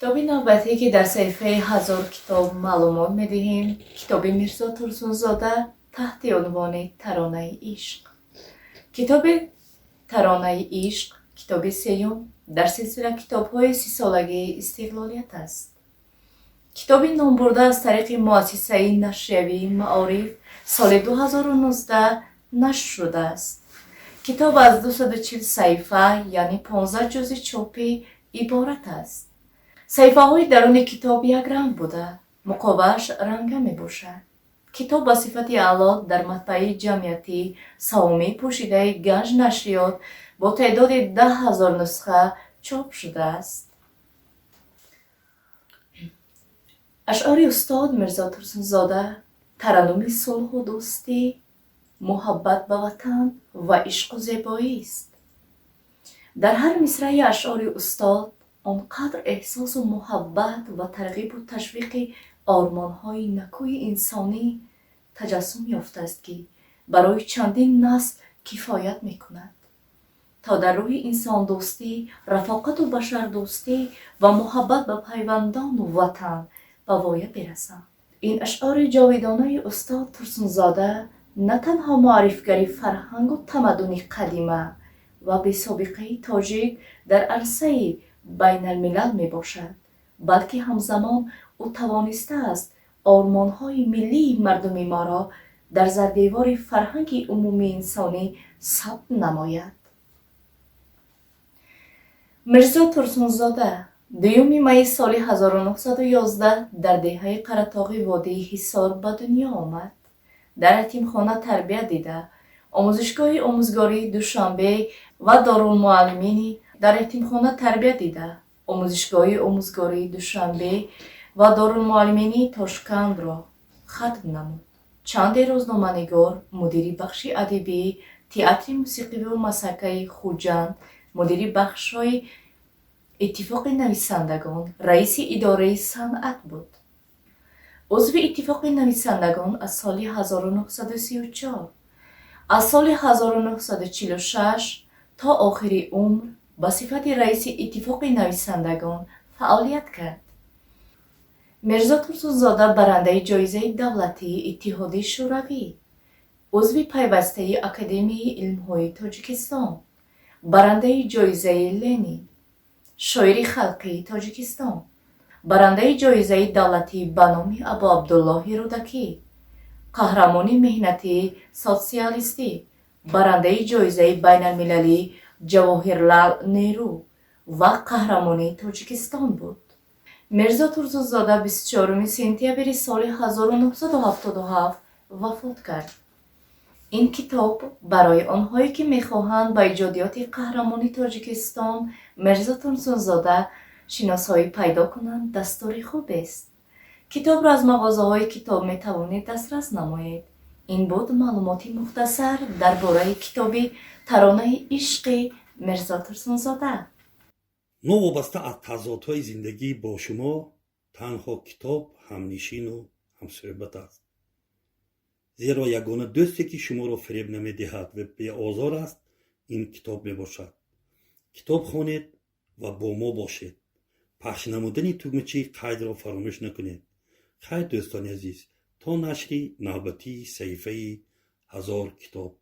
Китоби навбатие, ки дар саҳифаи «Ҳазор китоб» маълумот медиҳем, китоби Мирзо Турсунзода таҳти унвони «Таронаи ишқ». Китоби «Таронаи ишқ» китоби сеюм дар силсила китобҳои 30-солагии истиқлолият аст. Китоби номбурда аз тариқи муассисаи нашриявии «Маориф» соли 2019 нашр шудааст. Китоб аз 240 саҳифа, яъне 15 ҷузи чопӣ иборат аст. Саҳифаҳои даруни китоб якранг буда, муқовааш ранга мебошад. Китоб ба сифати аъло дар матбааи ҷамъиятӣ саҳомии пӯшидаи «Ганҷ нашриёт» бо теъдоди 10 000 нусха чоп шудааст. Ашъори устод Мирзо Турсунзода тараннуми сулҳу дӯстӣ, муҳаббат ба ватан ва ишқу зебоист. Дар ҳар мисраи ашъори устод он қадр эҳсосу муҳаббат ва тарғибу ташвиқи ормонҳои накӯи инсонӣ таҷассум ёфтааст, ки барои чандин насл кифоят мекунад, то дар рӯҳи инсондӯстӣ, рафоқату башардӯстӣ ва муҳаббат ба пайвандону ватан ба воя бирасанд. Ин ашъори ҷовидонаи устод Турсунзода на танҳо муаррифгари фарҳангу тамаддуни қадима ва бесобиқаи тоҷик дар арсаи байналмилал мебошад, балки ҳамзамон ӯ тавонистааст ормонҳои миллии мардуми моро дар зардевори фарҳанги умумии инсонӣ сабт намояд. Мирзо Турсунзода 2 майи соли 1911 дар деҳаи Қаратоғи водии Ҳисор ба дунё омад. Дар ятимхона тарбият дида, омӯзишгоҳи омӯзгории Душанбе ва Дорулмуаллимини дар ятимхона тарбият дида, омӯзишгоҳи омӯзгории Душанбе ва Дорулмуаллиминии Тошкандро хатм намуд. Чанде рӯзноманигор, мудири бахши адибӣ театри мусиқиву масакаи Хуҷанд, мудири бахшҳои Иттифоқи нависандагон, раиси идораи санъат буд. Узви Иттифоқи нависандагон аз соли 1934. Аз соли 1946 то охири умр ба сифати раиси Иттифоқи нависандагон фаъолият кард. Мирзо Турсунзода барандаи ҷоизаи давлатии Иттиҳоди Шӯравӣ, узви пайвастаи Академияи илмҳои Тоҷикистон, барандаи ҷоизаи Ленин, шоири халқии Тоҷикистон, барандаи ҷоизаи давлатӣ ба номи Абуабдуллоҳи Рӯдакӣ, қаҳрамони меҳнатии социалистӣ, барандаи ҷоизаи байналмилалии Ҷавоҳирлал Неру ва қаҳрамони Тоҷикистон буд. Мирзо Турсунзода 24 сентябри соли 1977 вафот кард. Ин китоб барои онҳое, ки мехоҳанд ба иҷодиёти қаҳрамони Тоҷикистон Мирзо Турсунзода шиносоӣ пайдо кунанд, дастури хубест. Китобро аз мағозаҳои китоб метавонед дастрас намоед. Ин буд маълумоти мухтасар дар бораи китоби «Таронаи ишқи» Мирзо Турсунзода. Новобаста аз тазодҳои зиндагӣ бо шумо танҳо китоб ҳамнишину ҳамсӯҳбат аст, зеро ягона дӯсте, ки шуморо фиреб намедиҳад ва беозор аст, ин китоб мебошад. Китоб хонед ва бо мо бошед. Пахш намудани тугмачаи қайдро фаромӯш накунед. Хайр, дӯстони азиз, то нашри навбатии саҳифаи «Ҳазор китоб».